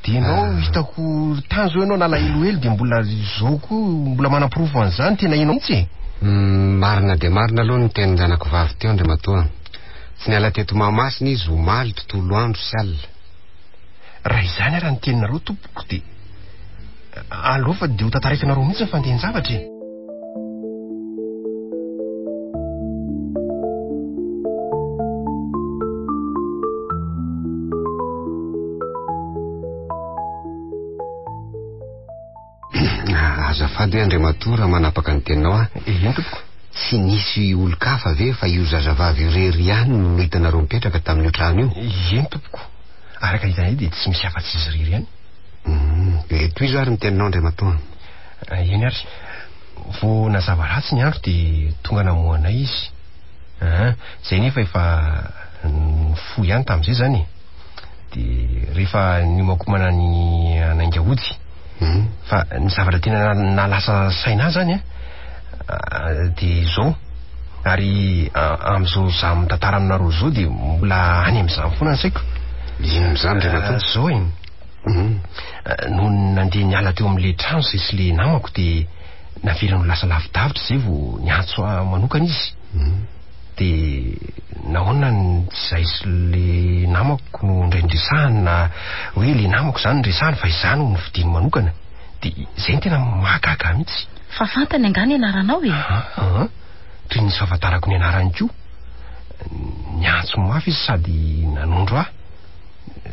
Dia ianao hitako tany izao ianao nalahelohelo dia mbola izao koa mbola manaporofo an'izany tena ianao mihitsy e. Marina dia marina aloha ny tenin-janako vavy teo Andriamatoa. Tsy niala teto Mahamasina izy omaly tontolo andro sy alina. Raha izany ara ny teninareo tompoko dia aleo fa dia ho tantaraiko anareo mihitsy ny fandehan-javatra e. Azafady hoe Andriamatoa raha manapaka ny teninao aho. Eny tompoko. Tsy nisy olon-kafa ve fa io zazavavy io irery ihany no hitanareo mipetraka tamin'io trano io? Eny tompoko. Araka ny hitanay dia tsy misy afa-tsy izy irery ihany. Dia tohizo ary ny teninao Andriamatoa. Eny ary. Vao nazava ratsy ny andro dia tonga namoha anay izy. Aa, izay nefa efa nifoha ihany tamin'izay izany e. Dia rehefa niomankomana ny hanainga hody. Fa ny zavatra tena nahalasa saina ahy izany an, dia izao. Ary amin'izao izaho mitantara aminareo izao dia mbola any amin'izany foana ny saiko. Inona izany Andriamatoa? Izao e. Nony nandeha niala teo amin'ilay trano izay sy ilay namako dia navelany ho lasa lavidavitra izay vao niantso ahy manokana izy. Dia nahoana ny tsy izahay sy ilay namako no indray niresahany na hoe ilay namako izany niresahany fa izaho no nofidiny manokana. Dia izay no tena mahagaga ahy mihitsy. Fa fantany angaha ny anaranao e? Aa, toy ny tsy fahafantarako ny anarany koa. Niantso mafy izy sady nanondro ahy.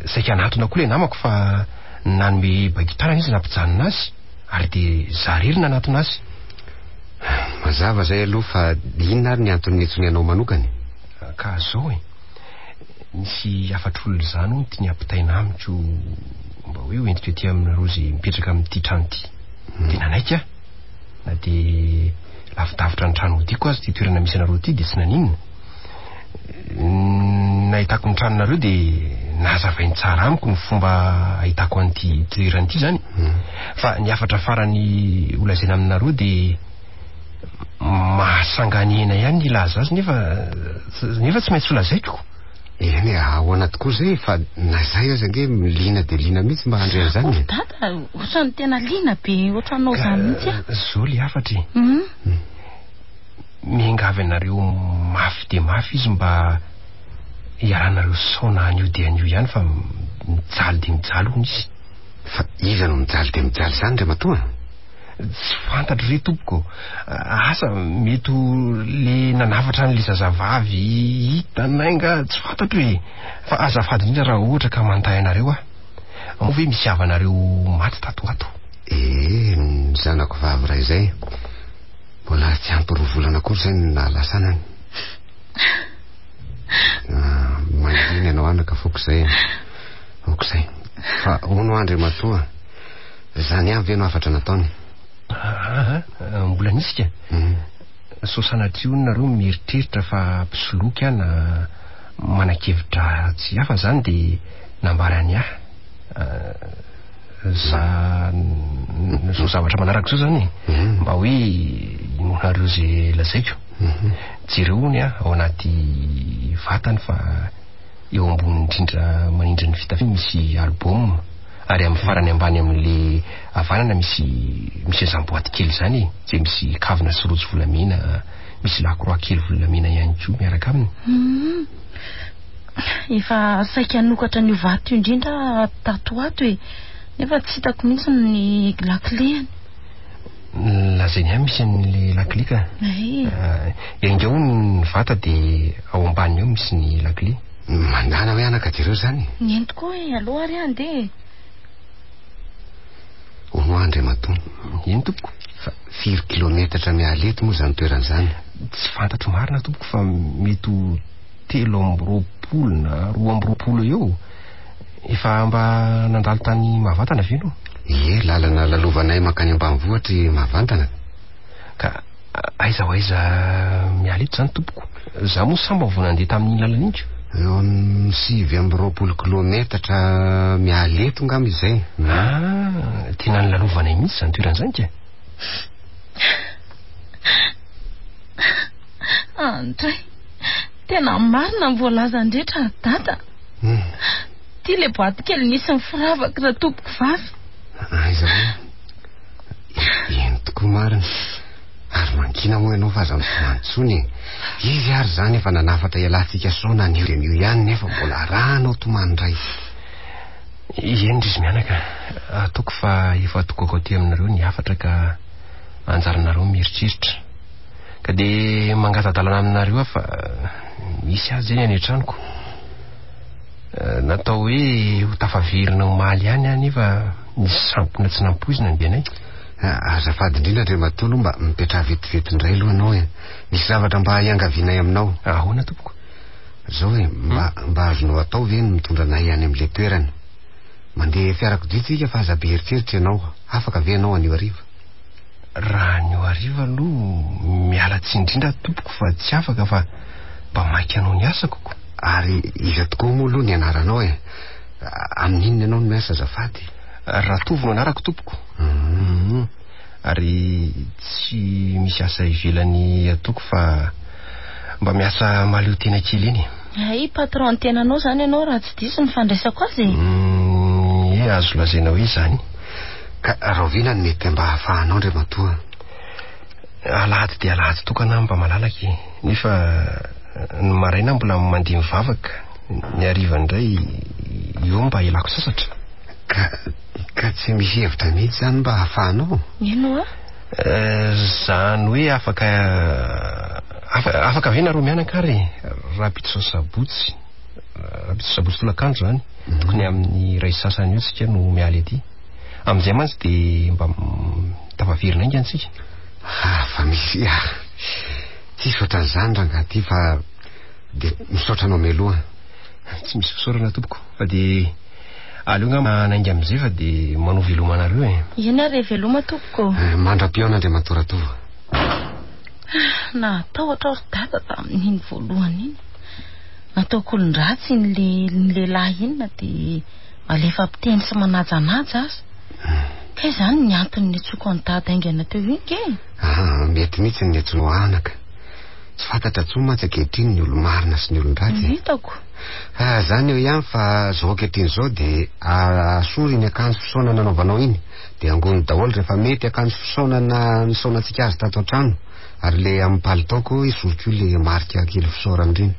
Saika hanatona koa ilay namako fa nanome baiko tanana izy nampijanona azy ary dia za irery nanatona azy. Mazava izay aloha fa inona ary ny antony niantsoany anao manokana? Ka zao e. Misy hafatr'olona izany hono tiany hampitaina amiko mba hoe ho entiko aty aminareo izay mipetraka amin'ity trano ity. Dia nanaiky aho. Na dia lavidavitra ny trano hodiako aza ity toerana misy anareo ity dia tsy naninona. Ny nahitako ny tranonareo dia nazavainy tsara amiko ny fomba ahitako an'ity toerana ity izany. Fa ny hafatra farany holazaina aminareo dia mahasanganehana ihany ny hilaza azy nefa nefa tsy maintsy holazaiko. Eny e, ahoana tokoa izay fa na izay aza ange liana dia liana mihitsy mba handre an'izany e. Oh dada, ohatran'ny tena liana be ohatranao izany mihitsy aho. Izao ilay hafatra e. Miangavy anareo mafy dia mafy izy mba hiaranareo saona anio dia anio ihany fa mijaly dia mijaly hono izy. Fa iza no mijaly dia mijaly izany Andriamatoa? Tsy fantatro re tompoko. Asa mety ho le nanafatra an'le zazavavy hitanay nga tsy fantatro e. Fa azafady indrindra raha ohatra ka manontany anareo aho. Moa ve misy havanareo maty tato ho ato? Ee, ny zanako vavy iray izay. Mbola tsy ampy roa volana akory izay no nahalasanany. Ah, mangina ianao anaka foko izay. Aoka izay. Fa hono Andriamatoa, izany ihany ve no hafatra nataony? Aa, mbola nisy ka. Sao sanatria hono nareo mieritreritra fa mpisoloky aho na manan-kevitra-dratsy hafa izany dia nambarany ahy. Za zao zavatra manaraka izao izany e. Mba hoe inoanareo izay lazaiko. Jereo hono ao anaty vatany fa eo ambony indrindra manindry ny fitafiany misy album. Ary amin'ny farany ambany amin'le havanana misy misy an'izany boaty kely izany e, izay misy kavina sy rojo volamena, misy lakroa kely volamena ihany koa miaraka aminy. Hum. Efa saika hanokatra an'io vato io indrindra aho tato ho ato e. Nefa tsy hitako mihitsy ny lakileny. Lazainy ihany misy an'le lakile ka. Ay. Iaingao ny vata dia ao ambaniny ao misy ny lakile. Mandana hoe anaka jereo izany e. Ny ento koa e, aleo ary handeha e. Hono aho Andriamatoa. Eny tompoko. Fa firy kilometatra miala eto moa izany toerana izany? Tsy fantatro marina tompoko fa mety ho 23 na 22 eo. Efa mba nandalo tany Mahavantana ve ianao? Ie, lalana lalovanay mankany ambanivohitra i Mahavantana. Ka aiza ho aiza miala eto izany tompoko? Za moa sambany vao nandeha tamin'iny lalana iny ko. Eo amin'ny 29 kilometatra miala eto angamba izay. Ah, tena nolalovanay mihitsy izany toerana izany ka. Andray, tena marina ny voalazan'ny rehetra ry dada. Ity ilay boaty kely nisy ny firavaka raha tompoko vavy. Aiza moa? Eny tokoa marina. Ary mangina moa ianao fa aza mitomany intsony e. Izy ary izany efa nanafatra ialahintsika saona anio dia anio ihany nefa mbola arahanao tomany indray. Eny ry izy mianaka, ataoko fa efa atokako aty aminareo ny hafatra ka anjaranareo mieritreritra. Ka dia mangata-dalana aminareo aho fa misy azy izay any an-tranoko. Natao hoe ho tafaverina omaly ihany aho nefa nisy sampona tsy nampoizina ny dianay. Azafady indrindra Andriamatoa aloha mba mipetraha vetivety indray aloha ianao e. Misy zavatra mba iangavianay aminao. Ahoana tompoko? Izao e, mba mba azonao atao ve ny mitondra anay any amin'ilay toerana? Mandeha fiarakodia tsika fa aza be eritreritra ianao. Afaka ve ianao anio hariva? Raha anio hariva aloha miala tsiny indrindra tompoko fa tsy afaka fa mba maika hanao ny asako ko. Ary iza tokoa moa aloha ny anaranao e? Amin'inona ianao no miasa azafady? Ratovo no anarako tompoko. Mhm. Ary tsy misy asa ivelany ataoko fa mba miasa mahaleo tena kely eny e. Hay, patron tenanao izany ianao raha tsy diso ny fandraisako azy e. Ie, azo lazaina hoe izany. Ka rahoviana no mety mba ahafahanao Andriamatoa? Alahady dia alahady tokana aho mba malalaka e. Nefa ny maraina mbola mandeha mivavaka, ny hariva indray eo mba ialako sasatra. Ka ka tsy misy hevitra mihitsy izany mba ahafahanao? Eny hoa. Izany hoe afaka afaka ve nareo mianaka ary e? Rahampitso sabotsy, rahampitso sabotsy tolakandro izany, tokony amin'ny iray sy sasany eo tsika no miala ety. Amin'izay mantsy dia mba tafaverina haingana tsika. Ah, fa misy ah. Tsisy ohatran'izany rangahy ty fa de misaotra anao mialoha. Tsy misy fisaorana tompoko fa de aleo angamba hanainga amin'izay fa de manao veloma anareo e. Eny ary e, veloma tompoko. Eh, Mandra-pihaona Andriamatoa Ratovo. Natahotra aho ry dada tamin'iny voalohany iny. Nataoko olon-dratsy iny le iny lehilahy iny na dia malefa mpiteny sy manajanaja aza. Kay izany ny antony niantsoako an'i dada haingana teo iny ke. Ah, mety mihitsy ny niantsoanao anaka. Tsy fantatra intsony mantsy ankehitriny ny olo-marina sy ny olon-dratsy. No hitako. Ah, zany eo ihany fa zao ankehitriny izao dia asory iny akanjo fisaonana nanaovanao iny. Dia angony daholo rehefa mety akanjo fisaonana nisaonantsika azy tato an-trano. Ary le amin'ny palitaoko esory koa le marika kely fisaorana ireny.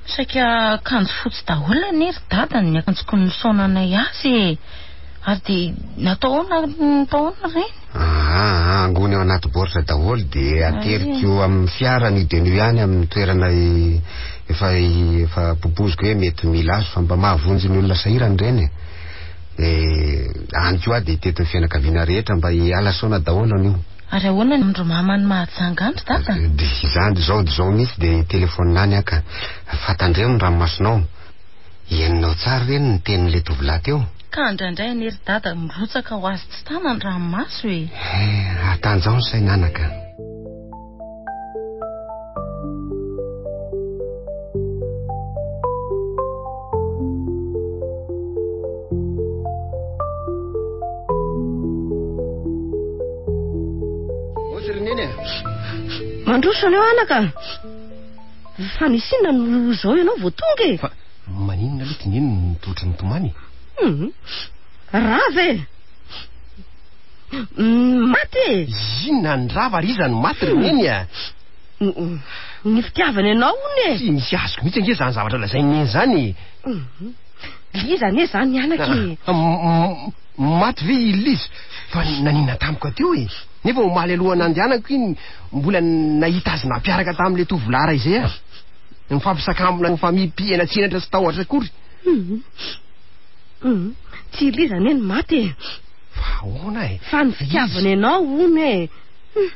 Saika akanjo fotsy daholo anie ry dada ny akanjoko nisaonanay azy e. Ary dia natao ahoana natao ahoana ireny? Aa, angony ao anaty baoritra daholo dia ateriko amin'ny fiara ny de nuit ihany amin'ny toerana efa efa popoziko hoe mety mila azy fa mba mahavonjy ny olona sahirana ireny e. Dia any koa aho dia hitety ny fianakaviana rehetra mba hiala saona daholo anio. Ary ahoana ny ry maman'i Mahajanga any ry dada? Dia izany izao dia izao mihitsy dia telefaonina any aho ka. Fa tandremo ny ranomasonao. Henonao tsara ireny ny tenin'ilay tovolahy teo? Ka indraindray anie ry dada mirotsaka ho azy tsy tana ny ranomaso e. Eh, atanjao ny saina anaka. Ozy ry neny e. Mandroso aneo anaka. Fa nisy inona no izao ianao vao tonga e? Fa maninona aloha ty neny no tohotry ny tomany e? Mhm. Rava e. Maty e. Inona ny rava ary iza no maty ry neny a? Ny fitiavany anao hono e. Tsy misy azoko mihitsy ange izany zavatra lazain'i neny izany e. Mhm. Liza anie izany anaka e. Ah, maty ve i Liza? Fa naninona tampoka teo e? Nefa omaly alohan'ny nandehanako iny mbola nahita azy nampiaraka tamin'ilay tovolahy iray izay aho. Nifampisakambina nifamipihana tsy henatra sy tahotra akory. Mhm. Mhm. Tsy i Liza anie no maty e. Fa ahoana e? Fa ny fitiavany anao hono e. Hmm.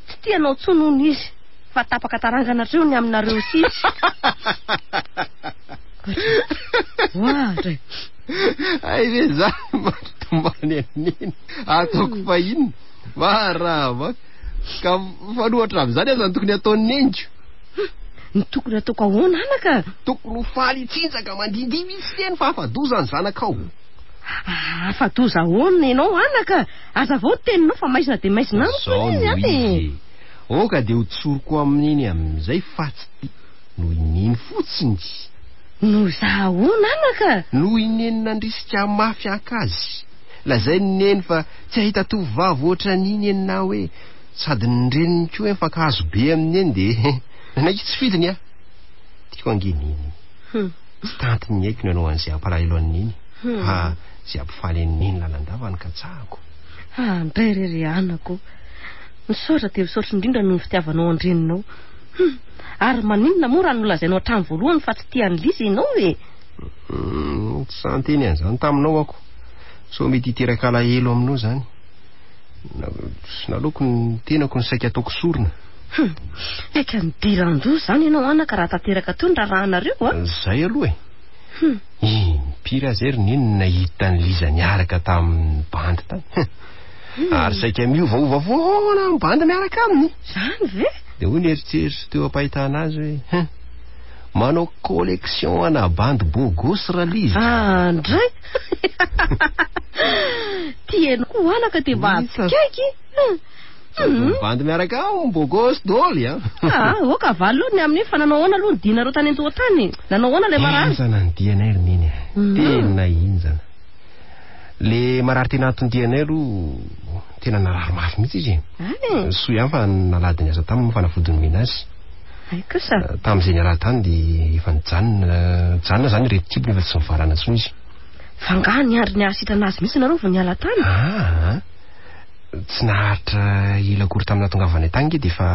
Tsy tia anao intsony hono izy. Fa tapaka tarangana hatreo ny aminareo sy izy. Oadray. Hay ve zany mampitomany an'iny? Ataoko fa inona? Marahaba. Ka mifanohitra amin'izany aza ny tokony hataon'ny neniko. Ny tokony hataoko ahoana anaka? Tokony ho faly hitsinjaka mandindihy mihitsy neny fa afa-doza ny zanakao. Afa-doza ahoana ianao anaka? Hazavao ny teninao fa maizina dia maizina amiko Zao izy no any e. izy. Aoka dia ho tsoriko amin'iny amin'izay fa tsy noho i Neny fotsiny. Noho izaho ahoana anaka? Noho i Neny nandrisika mafy haka azy. Lazain'i Neny fa tsy hahita tovovavy ohatran'iny enina hoe sady ny reniny koa hoe mifankahazo be amin'i Neny dia nanaiky tsy fidiny aho. Tiako ange Neny. Tsy tantiny ny aiko ny hanao an'izay hampalahelo an'i Neny fa izay hampifaly an'i Neny lalandava no katsahako. Andray re ry anako. Misaotra dia misaotra indrindra noho ny fitiavanao an-dreninao. Ary maninona moa raha nolazainao hatramin'ny voalohany fa tsy tia an'i Liza ianao e? Tsy sahy niteny an'izany taminao ako. Sao mety hiteraka alahelo aminao izany. Naleoko ny tenako no saika ataoko sorona. Saika nidiran-doza izany ianao anaka raha tanteraka teo ny raharahanareo a! Izay aloha e. Impiry aza ry Neny no nahita an'i Liza niaraka tamin'ny bandy tany. Ary saika miovaova foana ny bandy miaraka aminy. Izany ve? Dia hoy ny eritreritro teo am-pahitana azy hoe, Hum, manao collection ana bandy beau gosse Raliza. Andray! Tianao koa anaka dia mba hatsikaiky. Sady bandy miaraka aminy beau gosse daholo an. Ah, oka avaly aloha ny amin'iny fa nanao ahoana aloha ny dianareo tany an-toa tany? Nanao ahoana ilay marary? Henjana ny dianay ry Neny a. Tena henjana. Le marary tena anton-dianay aloha tena narary mafy mihitsy izy e. Soa ihany fa nalady niasa taminy moa fanafody nomena azy. Hay kosa. Tamin'izay niala tany dia efa nijanona, nijanona izany ireto kibony efa tsy nivalana intsony izy. Fa angaha niandry ny hahasitrana azy mihitsy nareo vao niala tany? Aa, tsy naharitra ela akory tamin'ny nahatongavanay tany nge dia efa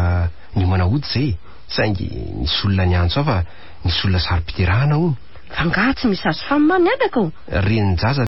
niomana hody izay e. Saingy nisy olona niantso ahy fa nisy olona saro-piterahana hono. Fa angaha tsy misy sage-femme ny anaka o? Renin-jaza.